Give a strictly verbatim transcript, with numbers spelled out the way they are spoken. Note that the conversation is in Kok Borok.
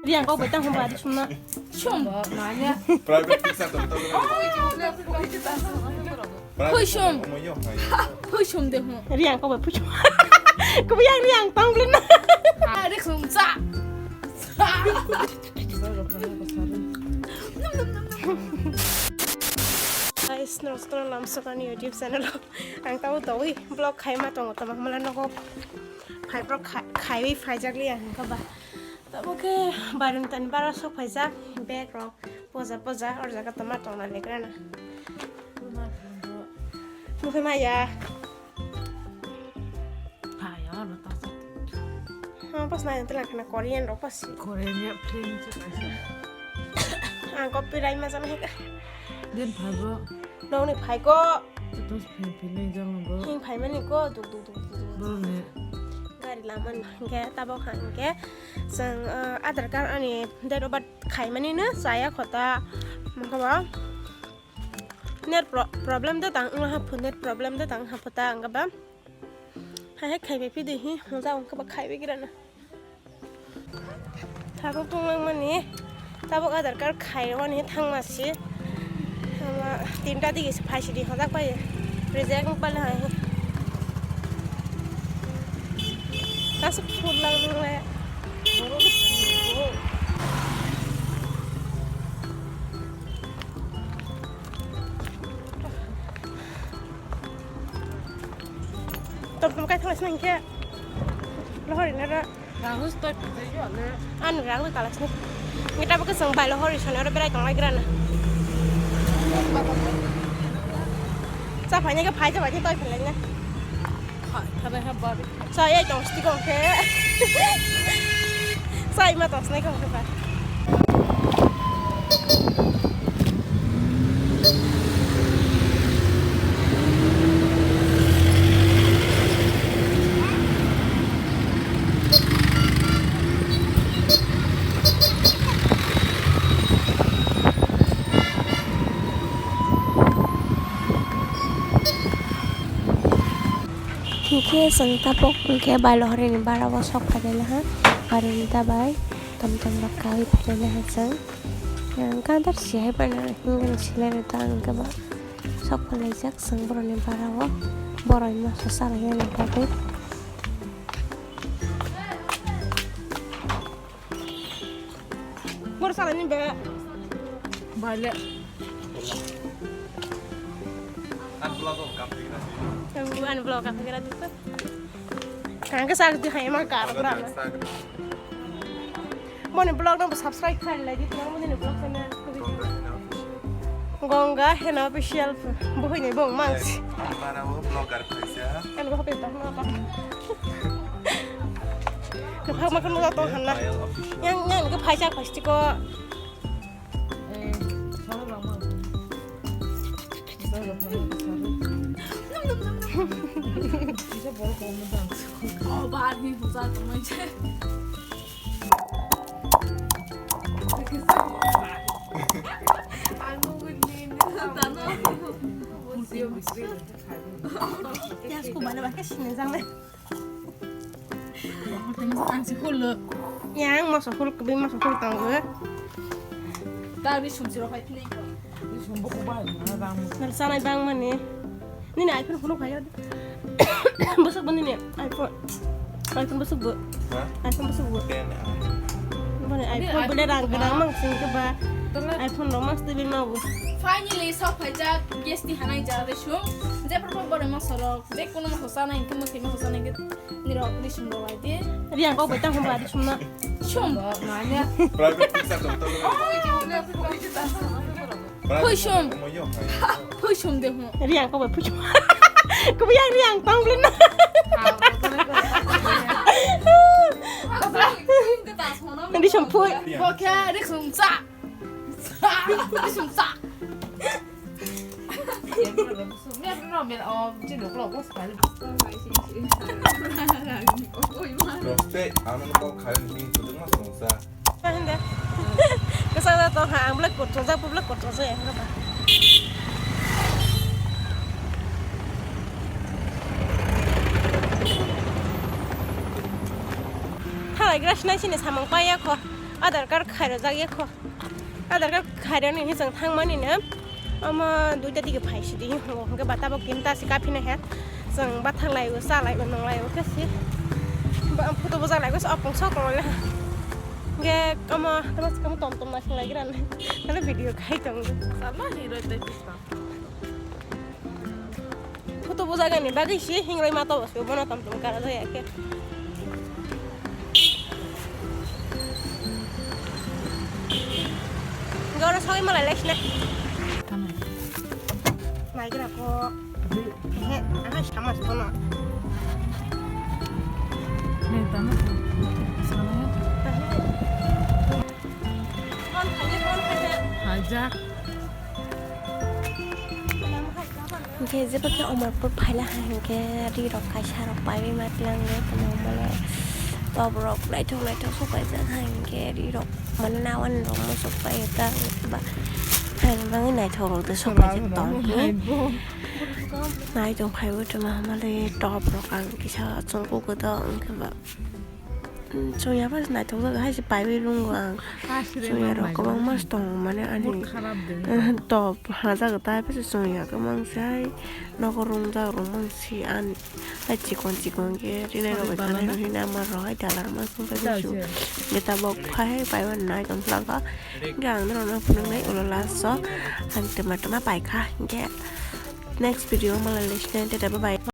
Riang kok bai tang hum ba di sumna. Sum. Private pizza to to. Private Hui sum. Omo yo hai. Hui sum de hum. Riang kok bai pu sum. Kubu yang riang tang blin na. Ari sum sa. Guys, nokstro lamsokani YouTube channel o ang tau dawi vlog khaima tongo, tama mala nogo phai vlog khai, khaiwi phaijak liya hwnkha ba. Tamo khe barentani bara sok phaijak, bag rok poja poja or jaga tama tongna legrana. Mukhe maya. Phai, ano ta sa. Ha, pas na yang telang kana Korean rok pas. Korean ya film se kaisa. Ang copyright ma jana heka. Din phai bro. Nong ni phai ko. Terus film film jang bro. Hing phai mani ko, duk duk duk duk duk. Bro ne. Gari lama ni hingke, tabok hingke. Sang, eh, Aadhaar card ani date of birth khai mani no, chaya khota. Mangkha ba. Net pro-, problem de tang, wngha phu net problem de tang, hapota ang ba. Hai hai khai bai phi de hi, hwnjak wngkha ba khai bai gira na. Tabuk tonglang mani, tabuk Aadhaar card khai rwani thangma si. Ama tinta digi se phai sidi hwnjak bai. Reject wng pale hai. Kasu phur lang nang le. Tom tom kai thang sini ke. Lohori nara. Rang hus toi phaijak yo ne. An rang wi kalas ni. Ngi tabuk ke song bai lohori sone oro berai tong lai grana. Cha phai ne ke phai cha bai toi phalai na. Phai thabai ha babi. Sa ei tong sti kong khe. Sa ima tong snai kong khe ba. Hingke chwng tabuk hingke bai lohori ni bara o sok phai laha, gari ni ta bai tom tom rok kai phai laha chwng. Ang kadar si hai pai na hingke silai rw ta ang kebo sok phai laijak chwng borok ni bara o borok ni masa salai ya ni bagwi. Bor salai ni be. Bale. Unblock o kapri na. Unblock kapri na dito. Kang ke sak di hai ma kar bra. Moni vlog no subscribe khai lai di, moni vlog na. Gonga Hena Official, buhoi ni bong mang. Ang bara o vlogger khaisa. Ano hope to no ta. Kwbangma kheno tong hanna. Yang, yang khe phaisa phaistiko. Oh, bahar hi hosa tumai je. Tano. Yang ku mana pakai sini jangan. Ang si hul. Yang moso hul, kebi moso hul tanggo. Tadi sumsi rohai pini. Sumbu kubai na rang. Nal sanai bang mani. Nini iPhone hulu kaya. Besok bani ni iPhone. iPhone besok bu. Hah? iPhone besok bu. Ten. Bani iPhone bele rang kedang mang sing keba. Tala. iPhone lo mas tebi mau. Finally sok phaijak guest ni hanai ja de sum. Je propo bore moso rok. Je kono moso sanai ke moso moso sanai ke. Nirok di sum rok ai di. Riang kok bai tang hum ba di sum na. Sum. Private pizza to to. Hui sum. Hui sum de hum. Riang kok bai phu sum. Kubu yang riang tang blin na. Di sum phui. Bo khe ri sum sa. Ri sum sa. Rokse, ano ko khayo ni kutung mas nungsa. Hende. Kesa da to ha, ang black kot, jak black kot, jak ya. Thalai gra sinai sini samung paiya kho. Aadhaar card khairojak ya kho. Aadhaar card khairani hinwi chwng thangmani no. Omo duita dige phai sidi hingo hwnkhe ba tabok kinta se kaphina he. Chwng bathak laibo, cha laibo, nung laibo khe se. Ba photo bujak laibo se opung sokong le. Hwnkhe omo tamo se kamo tom tom naising laigra ne. Tale video khai tong. Sama hero tei Photo bujagani bagwi se hingroi ma tobo se bono tom tom kara jaya khe. Goro sogwi malai laisina. Naigra ko. He, aha sama se bono. Hajak. Hwnkhe jeba khe Omorpur phaila hai hwnkhe ri rok kaisa rok paiwi ma tlango tongmani top rok naithok naithok sok paijak hai hwnkhe ri rok mane nawani rok muchuk paio ta ba hai bangwi naithok rok de sok paijak tong hi. Naitong phaibo tongma hamale top rok ang kisa chongkuk do hwnkhe ba. Chwngya bai naithok jak hai se paiwi rwngo ang. Chwngya rok kwbangma se tongo mane ani top hajak ta bai se chwngya kwbang se hai nogo rwngjak rwngmang se ani hai chikon chikon khe rinai rok bai tanai rok hwnwi ama rok hai dalar ma song pai su. Neta bok phai hai paiwi naithok phlangkha hwnkhe ang norok no phunuknai ulo last o ang twma twma paikha hwnkhe next video malai lai sinai tata bye bye.